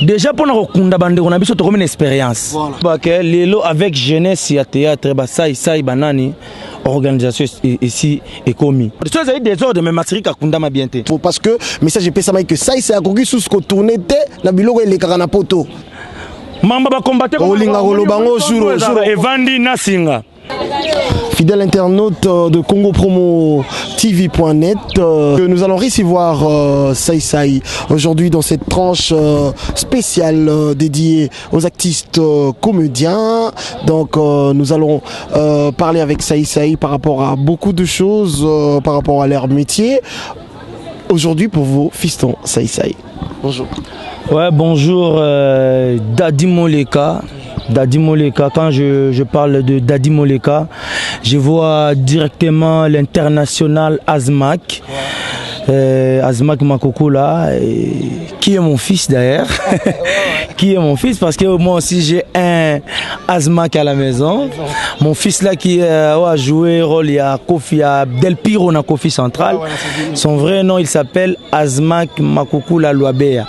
Déjà, mpona kokunda bandeko na biso, tokomi na expérience. Bake lelo avec jeunesse ya théâtre, basaisai banani, organisation esi ekomi. So ezali désordre, mais Masirika akundama bien te. Parce que message epesamaki que Saisai akoki susu kotourner te na biloko elekaka na poto. Mamba bakombate. Olinga koloba ngo jour. Evandi na singa. Fidèle internaute de Congo Promo TV.net, nous allons recevoir Sai Sai aujourd'hui dans cette tranche spéciale dédiée aux artistes comédiens. Donc nous allons parler avec Sai Sai par rapport à beaucoup de choses, par rapport à leur métier. Aujourd'hui pour vous, fiston Sai Sai. Bonjour. Ouais, bonjour, Dadi Moleka. Dadi Moleka, quand je parle de Dadi Moleka, je vois directement l'international Azmak. Azmak Makokula, qui est mon fils d'ailleurs, qui est mon fils parce que moi aussi j'ai un Azmak à la maison. Mon fils là qui a joué rôle, il y a Kofi, il y a Del Piro na Kofi Central. Son vrai nom, il s'appelle Azmak Makokula Luabea.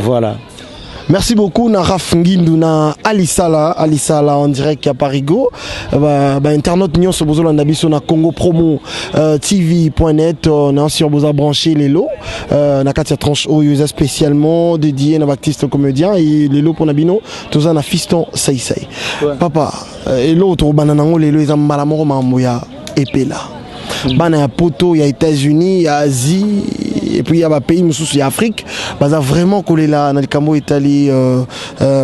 Voilà. Merci beaucoup na Raf Ngindu na Alisala, Alisala en direct à Parigo. Ba internaute nyonso bozolanda biso na Congo Promo TV.net, na sur boza branché lelo na kati ya tranche oyo eza spécialement dédié na artiste comédien et lelo pona bino toza na fiston Saisai. Papa, elo tobanda nango lelo eza mbala moko mambo ya Epela. Bana ya poto, ya États-Unis, ya Asie et puis ya bapays mosusu ya Afrique baza vraiment kolela na likambo etali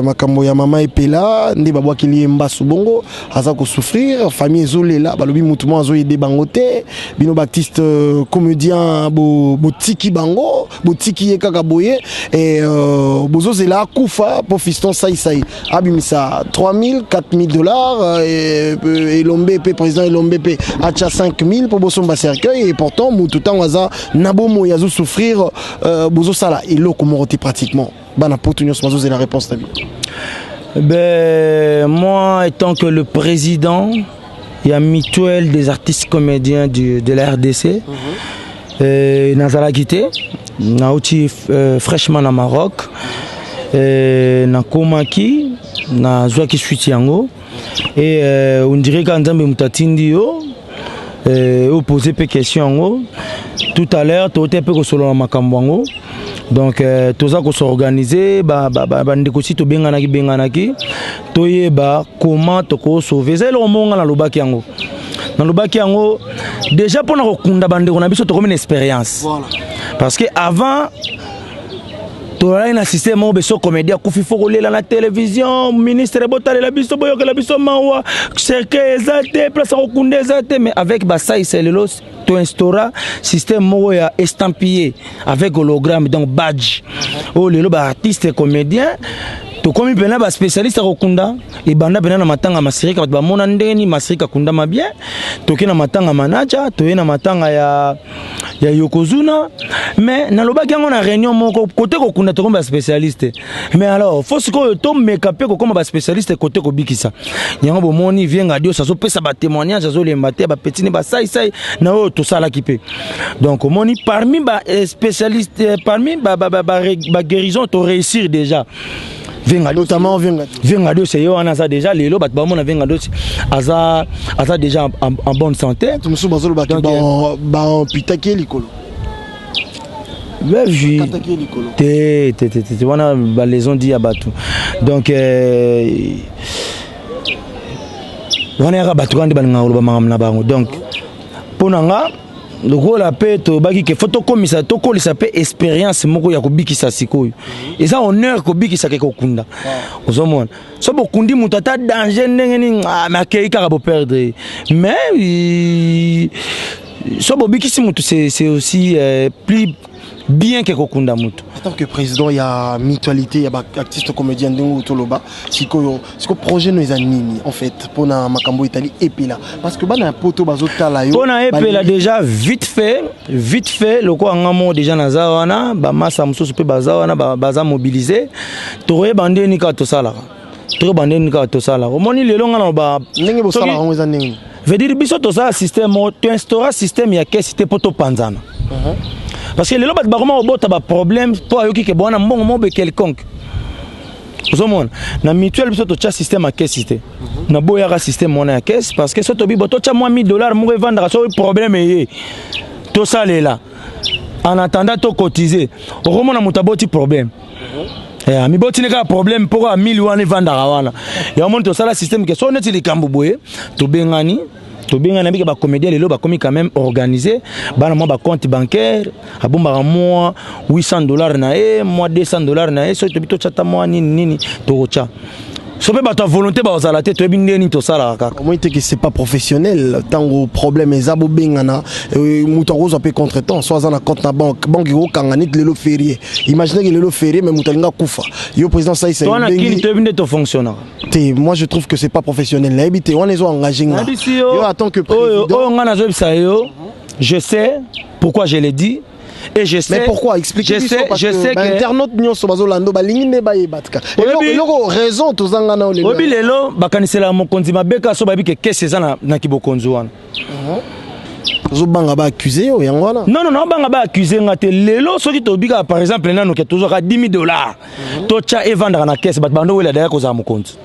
makambo ya mama Epela. Nde babwakeli ye mbasu bongo, aza kosouffrir, famille ezolela, balobi mutu moko azoyede bango te. Bino baartiste comédien botiki bango, botiki ye kaka boye e bozozela akufa mpo fiston Saisai abimisa 3000 4000 dollars, Elombe mpe, président Elombe mpe atya 5000 mpo bosomba cercueil. Et pourtant mutu ntango aza na bomoi azosouffrir, bozosala eloko moko te pratiquement. Bana poto nyonso bazozela réponse na bino. Ben, moi, étant que le président, il y a mutuelle des artistes comédiens de la RDC. Nazalaki te, nauti fraîchement na Maroc. Nakomaki, nazwaki suite yango et on dirait ka Nzambe moto atindi yo opose mpe question yango tout à l'heure. Tote mpe kosolola makambo yango. Donc toza kos'organiser, bandeko si tobenganaki benganaki, toyeba comment tokosauve. Eza eloko moko nga nalobaki yango, nalobaki yango déjà mpona kokunda bandeko na biso, tokomi na expérience. Parce que avant tozalaki na système moko, beso comédie akufi, fo kolela na télévision, ministre botalela biso, boyokela biso mawa, cercueil eza te, place ya kokunda eza te. Mais avec basaisa lelo, toinstaura système moko ya estampillé avec hologramme, donc badge oyo lelo baartiste comédien tokomi mpena baspécialiste ya kokunda. Ebanda mpena na matanga Masirika, bato bamona ndenge nini Masirika akundama bien. Toke na matanga Manaja, toye na matanga ya Yokozuna. Mais nalobaki yango na réunion moko, kote kokunda tokomi baspécialiste, mais alors fo sikoyo tomeka mpe kokóma baspécialiste kote kobikisa. Yango bomoni Vienga Dios azopesa batémoignage, azolemba te, bapeti ne basaisai na oyo tosalaki mpe. Donc omoni, parmi baspécialiste, parmi baguérison toréussir déjà Venga. Notamment Venga. Venga Dios ye wana aza déjà, lelo bato bamona Venga Dios aza déjà en bonne santé. Bato mosusu bazolobaki bampitaki ye likolo. Bevi te te te te, wana balaison di ya bato. Donc wana yaka bato kaka nde balingaka koloba makambo na bango. Donc mpo na nga, lokola mpe tobaki ke fo tokomisa, tokolisa mpe expérience moko ya kobikisa. Sikoyo eza honneur kobikisa ke kokunda. Ozomona so bokundi moto ata danger ndenge nini, mais akei kaka, boperdre. Mais so bobikisi moto, c'est aussi plus bien ke kokunda moto. En tant que président ya mutualité ya baartiste comédien, ndenge toloba sikoyo, sikoyo projet no eza nini en fait mpona makambo etali Epela? Parce que bana ya poto bazotala yo. Mpona Epela, déjà vite fait, vite fait, lokola nga moko déjà naza wana, bamasa mosusu mpe baza wana, baza mobilisé, tokoyeba ndeni kaka tosalaka, tokoyeba ndeni kaka tosalaka. Omoni lelo nga na ba Ndenge bosalaka yango eza ndenge? Veut dire biso tosala système moko, toinstaura système ya kesi te mpo topanzana, parce que lelo bato bakoma kobota baproblème mpo ayoki ke bwana mbongo moko be quelconque. Ozomona, na mutuelle biso totya système ya caisse te. Naboyaka système wana ya caisse parce que so tobi bo totya mwa 1000 $ moko evandaka, soki problème eye, tosalela en attendant tocotiser. Okomona moto aboti problème, mibotini kaka problème mpo kaka 1000 wana evandaka wana. Yango moni tosala système ke so neti likambo boye, tobengani, tobengani abike. Bacomédien lelo bakomi quand même organisé, bana mwa bacompte bancaire, abombaka mwa 800 $ na ye, mwa 200 $ na ye. Soki tobi totya ta mwa nini nini, tokotya. So mpe bato ya volonté bazala te, toyebi ndenge nini tosalaka kaka. Omoni te que c'est pas professionnel? Ntango problème eza, bobengana moto akozwa mpe contretemps, so aza na compte na banque, banque ekokanga. Neti lelo férié, imagine que lelo férié, mais moto alingi akufa, yo président Saisa. Towana kini, toyebi nde tofonctionnaka. Te, moi je trouve que c'est pas professionnel. Nayebi te, wana ezo engage nga. Yo en tant que président. Oyo nga nazoyebisa yo, je sais pourquoi je l'ai dit et je sais. Mais pourquoi? Expliquez. Je sais, je sais que internaute nyonso bazolanda, balingi nde bayeba tika eloko raison tozanga na. Lelo, oyebi, lelo bakaniselaka mokonzi mabe kaka so bayebi ke caisse eza na kibokonzi wana. Ozobanga baaccuse yo, yango wana. Non, non, naobanga baaccuse nga te. Lelo soki tobikaka par exemple nano ke tozwaka 10 000 $, totya, evandaka na caisse, bato bando wela daya kozala mokonzi.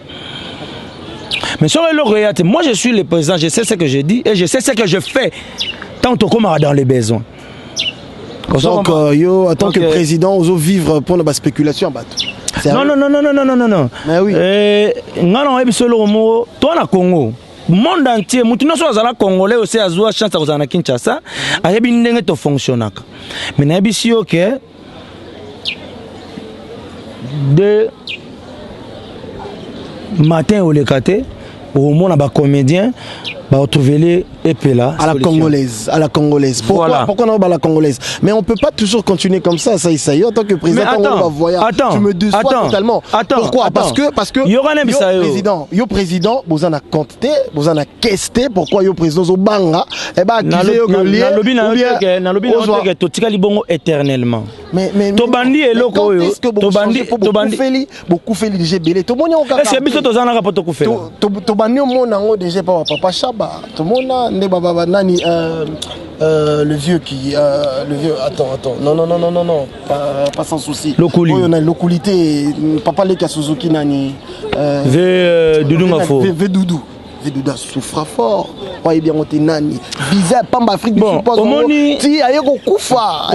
Mais soki eloko eya te, moi je suis le président, je sais ce que je dis et je sais ce que je fais tant tokomaka dans les besoins. Donc yo, en tant que président, ozo vivre mpona baspéculation ya bato? Non, non, non, non, non, non, non, non. Mais oui. Nga na oyebi so eloko moko to na Congo, monde entier, motu nyonso azala congolais osi azwa chance ya kozala na Kinshasa, ayebi ndenge tofonctionnaka. Mais nayebisi yo ke de matin oleka te, okomona bacomédien baretrouvele epela. À la congolaise, à la congolaise. Pourquoi? Voilà. Pourquoi on à la congolaise? Mais on peut pas toujours continuer comme ça, ça, ça. En tant que président, Mais attends, on va voyage. Attends, tu me déçois attends, totalement. Attends, Pourquoi? Attends. Parce que Yoka yo nayebisa yo. président, yo président, boza na compte te, boza na caisse te, pourquoi yo président zo banga? Eh ben, accuser yo que lié, Nalobi na ou yo bien te ke, nalobi na yo te ke totikali bongo éternellement. Mais Tobandi eloko oyo, tobandi- Bokufeli, bokufeli déjà ebele. Tomoni yango kaka. Est-ce que biso toza naka mpo tokufela? Tobandi omona yango déjà pa papa Shaba. Tomona nde baba nani, le vieux qui le vieux, attends, attends, non, non, non, non, non, non, pas, pas sans souci. Lokuli. Oyo na Lokuli te, papa leki ya Suzuki, nani, ve Doudou Ngafo. Ve Doudou, ve Doudou asouffra fort. Oyebi yango te, nani, visa pamba Afrique du Sud ti aye kokufa.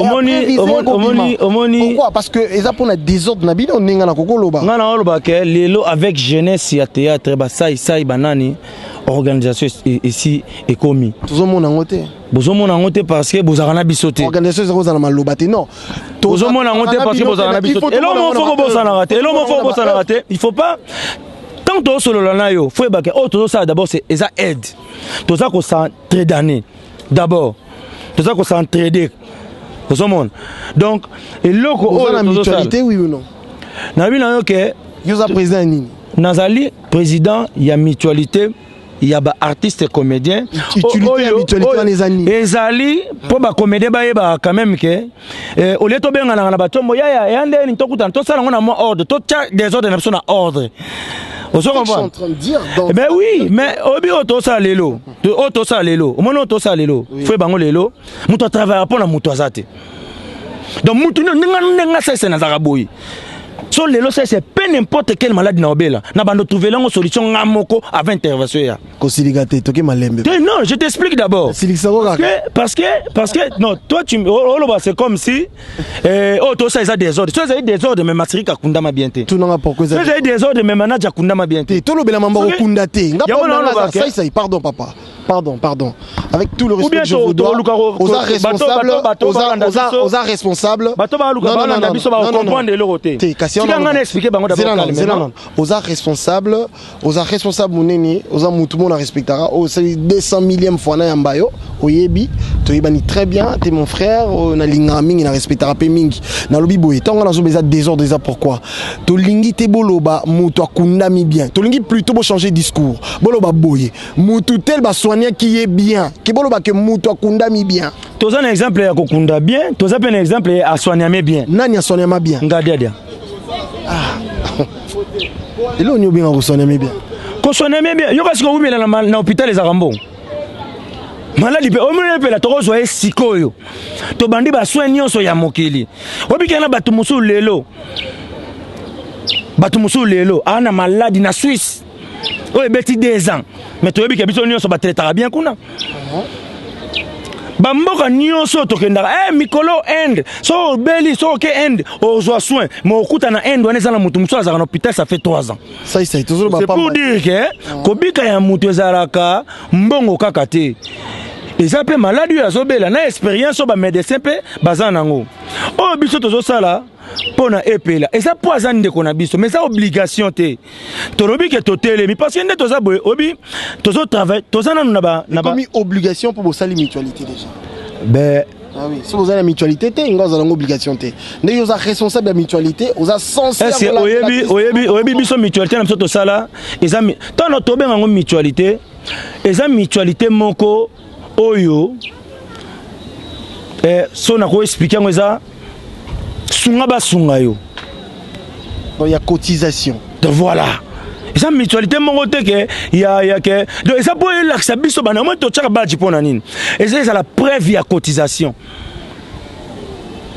Omoni Pourquoi? Parce que eza mpona désordre na bino, ndenge na kokoloba. Nga na oloba ke lelo avec jeunesse ya théâtre, basaisai banani, organisation esi ekomi. Tozomona yango te. Bozomona yango te parce que bozalaka na biso te. Organisation eza kozala maloba te, non. Bozomona yango te parce que bozalaka na biso te. Eloko moko fo kobosanaka te, eloko moko fo kobosanaka te, il faut pas, tant tozosolola na yo, fo yebake oyo tozosala d'abord, c'est eza aide. Toza kosentraidane d'abord, toza kosentraider, ozomona? Donc eloko oyo na mutualité, oui ou non? Nayebi na yo ke Yo oza président ya nini? Nazali président ya mutualité ya baartiste comédien. Ezali mpo bacomédien bayebaka quand même ke au lieu tobenganaka na batombo yaya ya ndeni, tokutana, tosala yango na mwa ordre, totya désordre na biso na ordre. Ozo comprendre? Ben oui, mais oyebi oyo tosala lelo, oyo tosala lelo, omoni oyo tosala lelo, fo bango lelo moto atravaillaka mpo na moto aza te. Donc mutu ndenge ndenge asalisa, nazalaka boye. So lelo c'est peu n'importe quelle maladie na obela na bando, trouver lango solution nga moko avant intervention ya. Kosilika te, toke malembe. Te, non, je t'explique d'abord. Silikisa. Parce que non, toi tu oloba, c'est comme si oh, to ça eza désordre. So ezali désordre, mais Masirika akundama bien te. Tunanga pourquoi. So ezali désordre, mais manager akundama bien te. Te, tolobela mambo kokunda te. Nga sai sai, pardon papa, pardon, pardon, avec tout le respect que je vous dois, oza responsable, oza responsable. Bato baluka balanda biso, bakocomprendre eloko te. Tika nga na expliquer bango d'abord calmement. Oza responsable, oza responsable monene, oza mutu mo na respectaka. Osali 200 millième fois na yamba yo, oyebi, toyebani très bien, te, mon frère. Nalingaka mingi, na respectaka mpe mingi. Nalobi boye, ntango nazoba eza désordre, eza pourquoi tolingi te boloba moto akundami bien. Tolingi plutôt bochanger discours, boloba boye: mutu tel basoignaki ye bien, ke boloba ke mutu akundami bien. Toza na exemple ya kokunda bien, toza mpe na exemple ya asoigname bien. Nani asoignama bien? Ngadiadia. Eloko nini obenga kosoigname bien? Kosoigname bien, yoka, sikoyo owumela na hôpital, ezalaka mbongo. Maladi mpe omoni epela, tokozwa ye sikoyo, tobandi basoin nyonso ya mokili. Obikela na bato mosusu lelo. Bato mosusu lelo aa na maladi na Suisse oyo ebeti 2 ans, mais toyebi ke biso nyonso batraitaka bien kuna. Bamboka nyonso oyo tokendaka, mikolo Inde, so obeli, so oke Inde, ozwa soin, mais okuta na Inde wana eza na motu mosusu azalaka na hôpital, ça fait 3 ans. Saisai, tozoloba. C'est pour dire ke kobika ya moto ezalaka mbongo kaka te, eza mpe maladi oyo azobela na expérience oyo bamédecin mpe baza nango. Oyo biso tozosala mpo na Epela eza mpo aza ndeko na biso, mais eza obligation te. Tolobi ke totelemi parce que nde toza boye, obi tozotravaille, toza nanu na ba Ekomi obligation mpo bosali mutualité déjà. Ben. Ah oui, soki oza na mutualité te, nga ozala ngo obligation te. Ndenge oza responsable ya mutualité, oza censé. Est ce que oyebi biso mutualité na biso tosala eza ntango tobenga yango mutualité, eza mutualité moko oyo so nakoexpliquer yango, eza sunga basunga yo. Donc ya cotisation. Donc voilà, eza mutualité moko te ke ya ke, donc eza mpo elakisa biso bana moi totiaka badge mpo na nini, eza ezala preuve ya cotisation.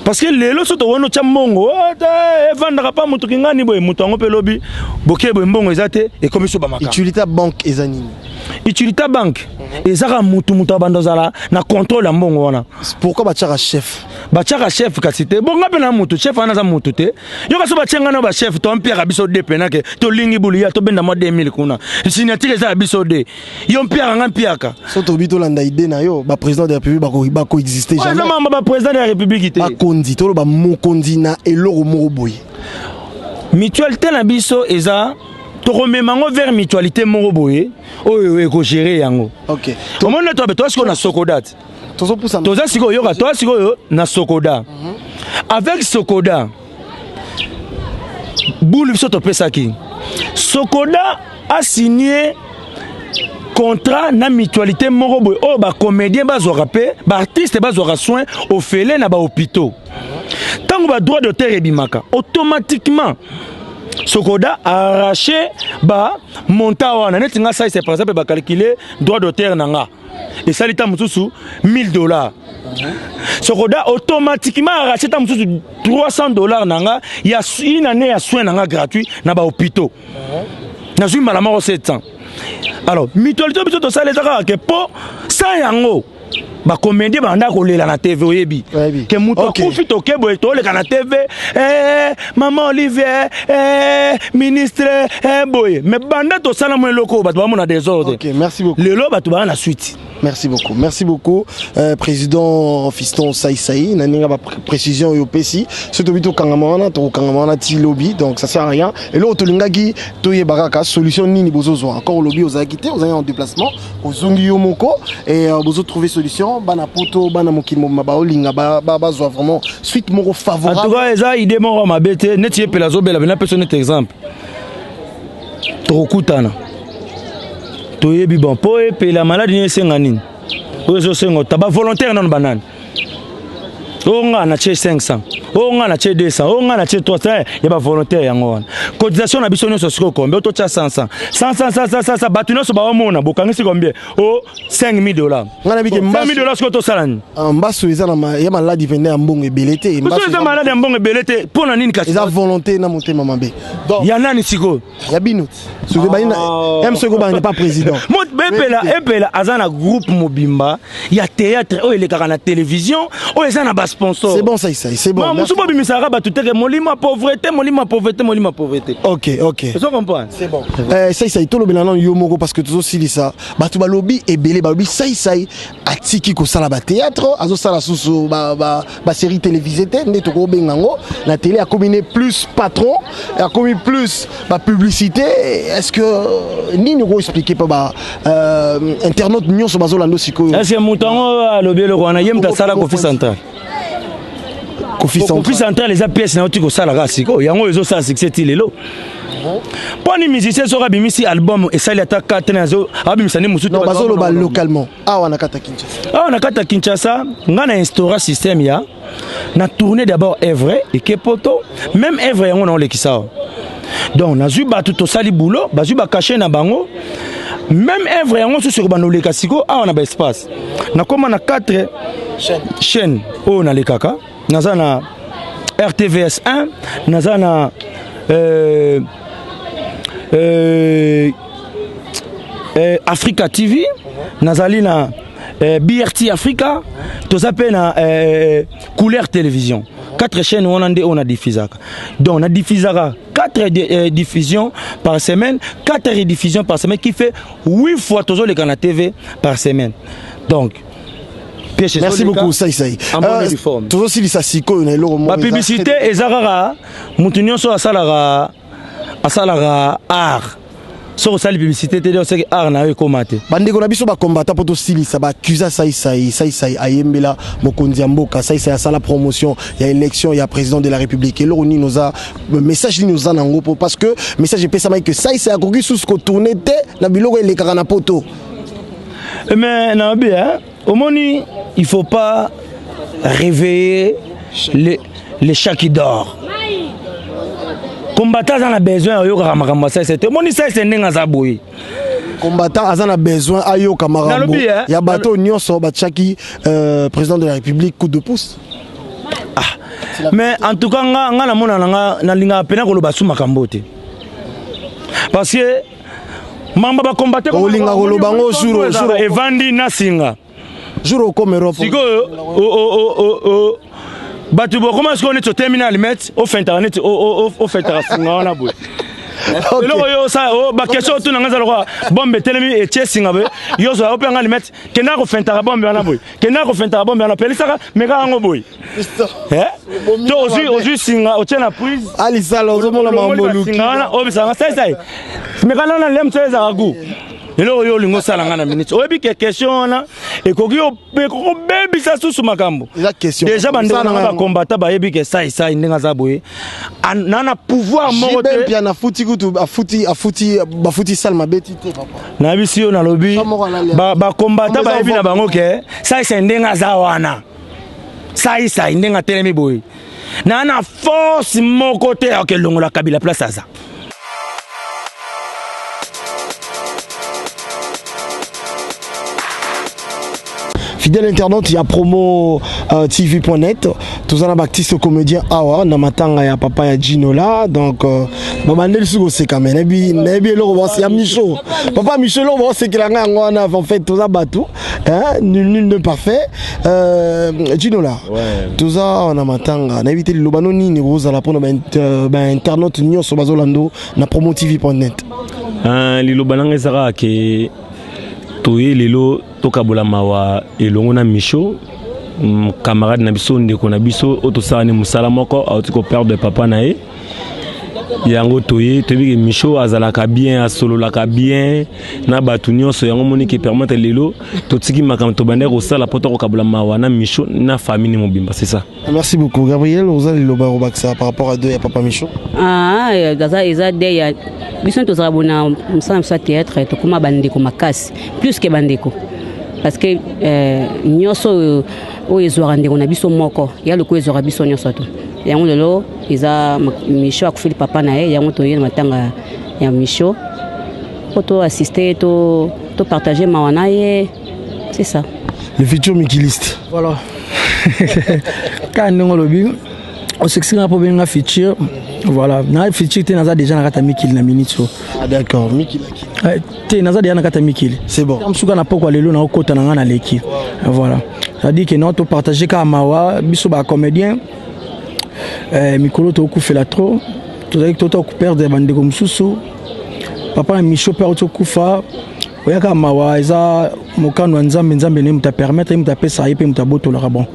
Parce que lelo so towoni otya mbongo, evandaka pa moto kingani boye, moto yango mpe lobi boke boye, mbongo eza te, ekomi so bamakambo. Utilité ya banque eza nini? Utilité ya banque ezaka mutu abanda ozala na contrôle ya mbongo wana. Pourquoi batiaka chef? Batiaka chef kasi te, bonga mpe na mutu chef wana aza mutu te. Yoka, so batie ngai na bachef to mpiaka biso de pena ke tolingi bulu ya tobenda mwa 2000 kuna, signature eza ya biso de yo mpiaka nga mpiaka. So tobi tolanda idée na yo, baprésident de la République bakoexiste Oyo eza jamais. Mamba baprésident de la République te. Bakonzi, toloba mokonzi na eloko moko boye. Mutualité na biso eza, tokomema yango vers mutualité moko boye oyo ekogérer yango. Omoni, toabe toza sikoyo na Sokoda te. Tozopusa. Toza sikoyo, yoka, toza sikoyo na Sokoda. Avec Sokoda, bulu biso topesaki Sokoda asigné contrat na mutualité moko boye oyo bacomédien bazwaka mpe baartiste bazwaka soin ofele na bahôpitaux. Ntango badroit d'auteur ebimaka, automatiquement Sokoda arraché bamontant wana. Neti nga sai, c'est par exemple bacalcule droit d'auteur na nga esali ta mosusu 1000 $, Sokoda automatiquement arraché ta mosusu 300 $ na nga ya une année ya soin na nga gratuit na bahôpitaux, nazwi mbala moko 700. Alors mutualité biso tosala eza kaka ke mpo sa yango bacomédien banda kolela na TV, oyebi Oyebi. ke moto akufi, toke boye, toleka na TV, mama Olivier, ministre, boye. Mais banda tosala mo eloko oyo, bato bamona désordre. Ok, merci beaucoup. Lelo bato baa na suite. Merci beaucoup. Merci beaucoup, Président Fiston Saïsaï. Naninga ba précision yo pesi. Surtout bito kangama wana, to kangama wana ti lobi, donc ça sert à rien. Et là tolingaki toyeba kaka solution nini bozozwa. Encore lobi ozalaki te, ozali en déplacement, ozongi yo moko et bozo trouver solution bana poto, bana mokili mobimba baolinga ba ba bazwa vraiment suite moko En favorable. tout cas eza idée moko mabe te. Neti ye mpela azobela bena peso neti exemple, tokokutana, toyebi bon mpo epela maladi nini, esenga nini, oyo ezosenga ota bavolontaire nano banani, oyo nga na tie 500, oyo nga na tie 200, oyo nga na tie 300 ya bavolontaire. Yango wana cotisation na biso nyonso sikoyo combien? Oyo totia 100 100 100 100 100 100, bato nyonso baomona bokangisi combien? O 5000 $. Nga nayebi ke 5000 $ sikoyo tosala nini? Ah, mbaso eza na ya maladi pene ya mbongo ebele te. Biso eza maladi ya mbongo ebele te, mpo na nini kasi? Eza volonté na motema mabe. Donc ya nani sikoyo? Ya bino soki bayina m, soki obanga pas président. Epela, Epela aza na groupe mobimba ya théâtre oyo elekaka na télévision, oyo eza na basponsor. C'est bon ça, ça c'est bon. Mosusu bobimisaka bato teke molimo ya pauvreté, molimo ya pauvreté, molimo ya pauvreté. Ok. Ozo comprendre? C'est bon. Saisai, tolobela nano yo moko parce que tozosilisa. Bato balobi ebele, balobi Saisai atiki kosala bathéâtre, azosala susu basérie télévisée te, nde tokobenga yango na télé, akomi ne plus patron, akomi plus bapublicité. Est ce que nini okoexpliquer mpo ba internaute nyonso bazolanda sikoyo? Est ce que moto yango alobi eloko wana, ye moto asala Kofi Central? Kofi. Kofi Central eza pièce na yo ti kosala kaka sikoyo, yango oyo ezosala succès ti lelo. Mpo ni musicien soki abimisi album, esali ata 4 ans, abimisa nde mosusu. Non, bazoloba localement awa na kati ya Kinshasa. Awa na kati ya Kinshasa, nga na instaura système ya na tourné d'abord œuvre eke poto, même œuvre yango na olekisa awa. Donc nazwi bato, tosali boulot, bazwi bacachet na bango, même œuvre yango susu ekobanda oleka sikoyo awa na baespace. Nakóma na 4 chaîne oyo nalekaka: naza na RTVS 1, naza na Africa TV, nazali na BRT Africa, toza mpe na Couleur Télévision. Quatre chaînes wana nde oyo na diffusaka. Donc na diffusaka 4 diffusions par semaine, 4 rediffusions par semaine, qui fait 8 fois tozoleka na TV par semaine. Donc merci beaucoup Saïsaï. En bonne et due forme. Tozosilisa sikoyo na eloko moko. Bapublicité eza kaka motu nyonso asalaka art. Soki osali publicité te, soki art na yo ekóma te. Bandeko na biso bakombata, mpo tosilisa, baakusa Saisai. Saisai ayembela mokonzi ya mboka, Saisai asala promotion ya élection ya président de la République. Eloko nini oza, message nini oza nango? Po parce que message epesamaki ke Saisai akoki susu kotourner te na biloko elekaka na poto. Mais nayebi, hein, omoni, il faut pas réveiller les chats qui dort. Combattant aza na besoin ayokaka makambo ya Saisai te. Omoni Saisai ndenge aza boye. Combattant aza na besoin ayoka makambo Nalobi, eh, ya bato nyonso batiaki président de la République coup de pouce? Mais en tout cas, nga namona na nga, nalingaka pena koloba su makambo te, parce que mamba bakombate. Olinga koloba ngo jour evandi na singa. Jour okoma Europe. Sikoyo bato bokoma sikoyo neti otemi na alimete, ofentaka neti ofentaka singa wana boye. Eloko oyo baquestion otuna nga eza lokola bombe etelemi, etie singa boye. Yo ozwa ope yanga alimete, kendaka kofentaka bombe wana boye, kendaka kofentaka bombe wana, pelisaka, meka yango boye. To ozwi singa, otie na prise. Alisala ozomona olongoli mambo. Basinga wana obisaka saisai, meka nana lem so ezalaka gu. Eloko oyo olingi osala nga na minute, oyebi ke question wana ekoki kobebisa susu makambo. Eza question. Déjà bandeko Osala nanga yango. Bakombata bayebi ke Saisai ndenge aza boye, na pouvoir moko JB te. Mpiana afuti kutu, afuti bafuti sale mabeti te, papa. Nayebisi yo, nalobi So moko alali. Bakombata Eza bayebi na bango ke Saisai ndenge aza wana, Saisai ndenge atelemi boye, na force moko te ya kelongola Kabila place aza. Fidèle internaute ya promo tv.net, toza na baartiste comédien awa na matanga ya papa ya Ginola. Donc babandeli soki koseka, me nayebi eloko ya Micho, papa Micho, eloko baosekela ngai yango wana. En fait toza bato, hein, nul n'est parfait. Ginola, toza awa na matanga, nayebi te liloba no nini kozala mpona bainternaute nyonso bazolanda na promo tv.net. Ah, liloba nanga eza kaka ke toye lelo tokabola mawa elongo na Micho, camarade na biso, ndeko na biso oyo tosala ni mosala moko. Auti koperdre papa na ye, yango toye. Toyebi ke Micho azalaka bien, asololaka bien na bato nyonso. Yango moni ke permettre lelo totiki makambo tobandaki kosala mpo tokokabola mawa na Micho na famille mobimba, c'est ça. Merci beaucoup. Gabriel, oza liloba kobakisa par rapport à deux ya papa Micho? Ah, eza de ya biso. Tozala bona mosala biso ya théâtre, tokóma bandeko makasi, plus ke bandeko, parce que nyonso oyo oyo ezwaka ndeko na biso moko ya lokola ezwaka biso nyonso. To yango lelo eza Micho akufeli papa na ye, yango toye na matanga ya Micho mpo to assister, to partager mawa na ye, c'est ça. Le futur mikiliste. Voilà, kaka ndenge olobi, osekisi nga mpo obenga futur. Voilà, na futur te, naza déjà na kati ya mikili na minute oyo. Ah d'accord, mikilaki. Te, naza déjà na kati ya mikili. C'est bon. Mosuka na pokwa lelo naokota na nga na leki. Voilà, c'est-à-dire ke nao topartage kaka mawa biso bacomédien. Mikolo tokufela trop, tozalaki tota koperdre bandeko mosusu. Papa na Micho mpe auti okufa. Oyaka mawa, eza mokano ya Nzambe. Nzambe nde moto apermettre, ye moto apesaka, ye mpe moto abotolaka. Bon,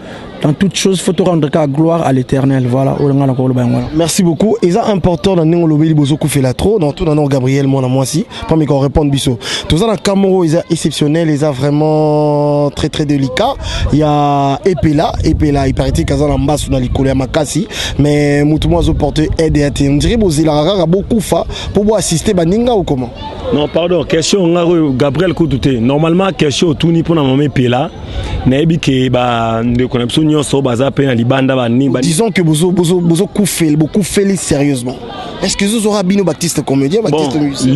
dans toute chose, faut rendre kaka gloire à l'Éternel. Voilà oyo nga na koloba yango wana. Merci beaucoup. Eza important na ndenge olobeli, bozokufela trop. Dans tout nano Gabriel, mwana mwasi, parmi qu'on répondre biso. Toza na kamoro eza exceptionnel, eza vraiment très très délicat. Il y a Epela, Epela, il paraît kaza na mbasu na likolo ya makasi, mais mutu mo azo porter aide ya te. On dirait bozelaka kaka bokufa pour bo assister baninga ou comment? Non, pardon, question nga oyo Gabriel kutu te. Normalement question Question otuni mpona mama Epela, nayebi ke bandeko na biso nyonso baza mpe na libanda bani. Disons que bozokufeli, bokufeli sérieusement. Est ce que ezozora bino baartiste comédien, baartiste Bon, musicien?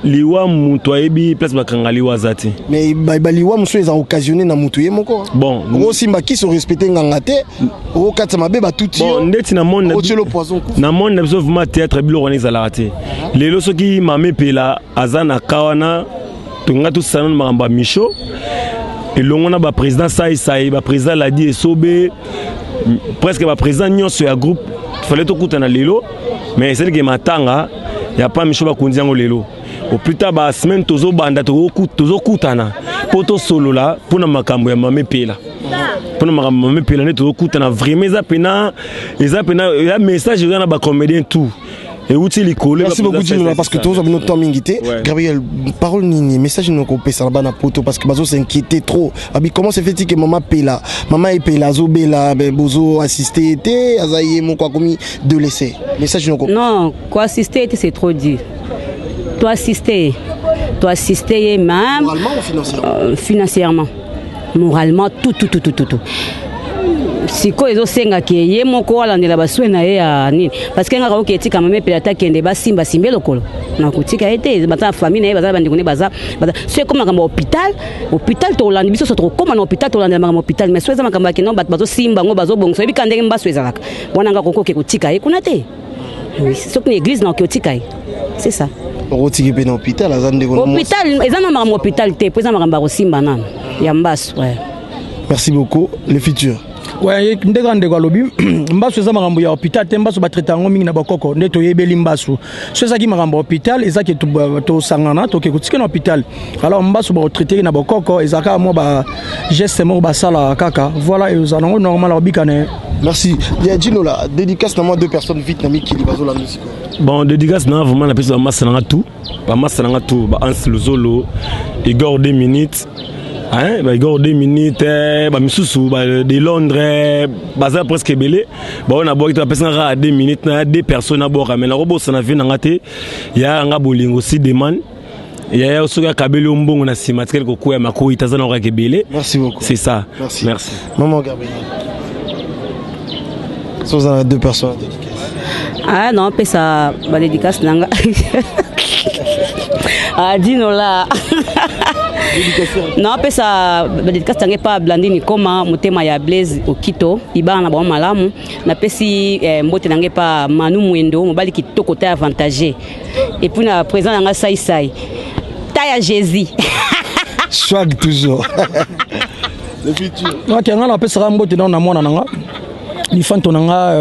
Liwa, moto ayebi place bakanga liwa aza te. Mais baliwa mosusu eza occasionné na motu ye moko. Bon. Okosimba kisi, orespecte nganga te, okokatisa mabe, batuti. Bon, ndeti na monde na otielo poison, kufa. Na monde na biso vraiment, théâtre, biloko wana ezalaka te. Lelo soki mama Epela aza na ka wana, tonga tosala nano makambo ya Micho elongo na baprésident Saisai, baprésident Ladi Esobe, presque baprésident nyonso ya groupe. Fallait tokutana lelo, mais esaliki matanga ya pa Micho, bakonzi yango lelo. Au plus tard basemaine tozobanda, tozokutana mpo tosolola mpona makambo ya mama Epela, mpona makambo mama Epela nde tozokutana. Vraiment, eza pena eza message eza na bacomédien tout euti likolo. Merci beaucoup, Djinola, parce que tozwa bino temps mingi te. Gabriel, parole nini, message nini okopesa na bana poto? Parce que bazo s'inquiéter trop. Abi, comment se fait-il que mama Pela, mama Epela azobela, bozo assister te? Aza ye moko, akomi délaissé. Message nini? Non, koassister te, c'est trop dit. Toassister, toassister ye même. Moralement ou financièrement? Financièrement, moralement, tout, tout, tout, tout, tout, tout. Sikoyo ezosengaki ye moko alandela basoins na ye ya nini, parce que ngaka oke etika mama Epela ata akende, basimbasimba lokolo na kotika ye te. Baza na famille na ye, baza na bandeko ne, baza so ekoma makambo ya hôpital, hôpital tolandi biso so tokokóma na hôpital, tolandela makambo ya hôpital. Mais so eza makambo ya keno, bato bazosimba yango, bazobongisa, oyebi ka ndenge mbaso ezalaka wana, nga kokoke kotika ye kuna te. Soki na église na oke otika ye, c'est ça. Okotiki mpe na hôpital, aza ndeko. Hôpital eza na makambo hôpital te, po eza makambo ya kosimba nano ya mbaso, ouais. Merci beaucoup, le futur. Ouais, ndenge ndeko alobi, mbasu eza makambo ya hôpital te. Mbasu batraite yango mingi na bakoko nde toyebeli. Mbasu so ezalaki makambo ya hôpital, ezaki tosangana, toke kotika na hôpital. Alors mbasu bakotraite na bakoko, ezalaka mwa bageste moko basalaka kaka, voilà, ezala yango normal, akobika na ye. Merci. Djinola, dédicace na moi deux personnes vite na mikili bazola musique. Bon, dédicace na vraiment napesi bamasa nanga tout, bamasa nanga tout, ba Hans Luzolo, Igor 2 minutes, hein, ba Igor 2 minutes, bamisusu ba de Londres, baza presque ebele. Bao nabwaki te, bapesi nga kaka 2 minutes na deux personnes nabwaka, mais nakobosana vie nanga te ya nga bolingo si demande yaya. Soki akabeli yo mbongo na nsima, tikali kokwea makoyi te, aza na kaka ebele. Merci beaucoup. C'est ça. Merci. Merci. Maman Gabriel, so oza na deux personnes dédicace? Ah non, opesa badédicace na nga. Ah, Dinola, naopesa badédicace tange epa Blandine Koma, motema ya Blaise Okito, libala na bango malamu. Napesi mbote na ngai epa Manu Mwendo, mobali kitoko ta avantage, et puis na président na nga Saisai ta ya Jésus. Swag toujours, le futur. Ok, nga napesaka mbote nano na mwana na nga Lifanto nanga,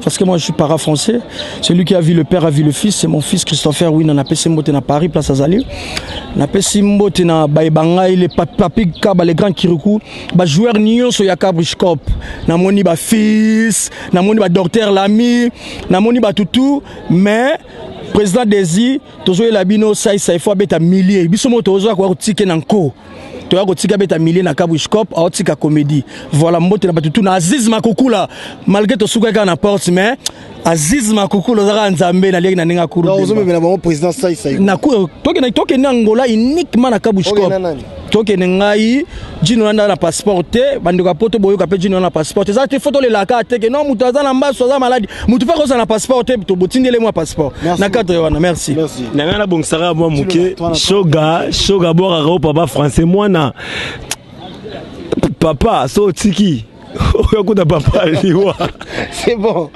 parce que moi je suis para français. Celui qui a vu le père a vu le fils. C'est mon fils Christopher Wina, napesi mbote na Paris, place Azali. Napesi mbote na Baibanga, les papi Kaba, les grands Kirikou, ba joueur nyonso ya Kabrishkop. Namoni ba fils, namoni ba docteur Lami, namoni ba tutu, mais président Desi, tozoyela bino sai sai fo abeta millier. Biso mo tozoya kwa kotike na nko. Toya kotika beta milie na Kabushkop, aotika comédie. Voilà, mbote na bato tu na Aziz Makukula, malgré tosukaki kaka na porte, mais Aziz Makukula ozaka nzambe, naliaki na ndenge akuru. Ozomemela bango président Sai Sai. Tokende Angola uniquement na Kabushkop. Okende nani? Tokende ngai Jino nanda na passeport te. Bandeko ya poto, boyoka mpe Jino na passeport eza te. Fo tolelaka te ke non, moto aza na mbaso, aza maladi, motu mpe akozala na passeport te. Tobotindele mwa passeport Merci. Na cadre wana, merci. Merci. Na ngai nabongisaka mwa moke. Shoga, shoga bwakaka o papa français, mwana papa so otiki oyo akuta papa liwa. C'est bon.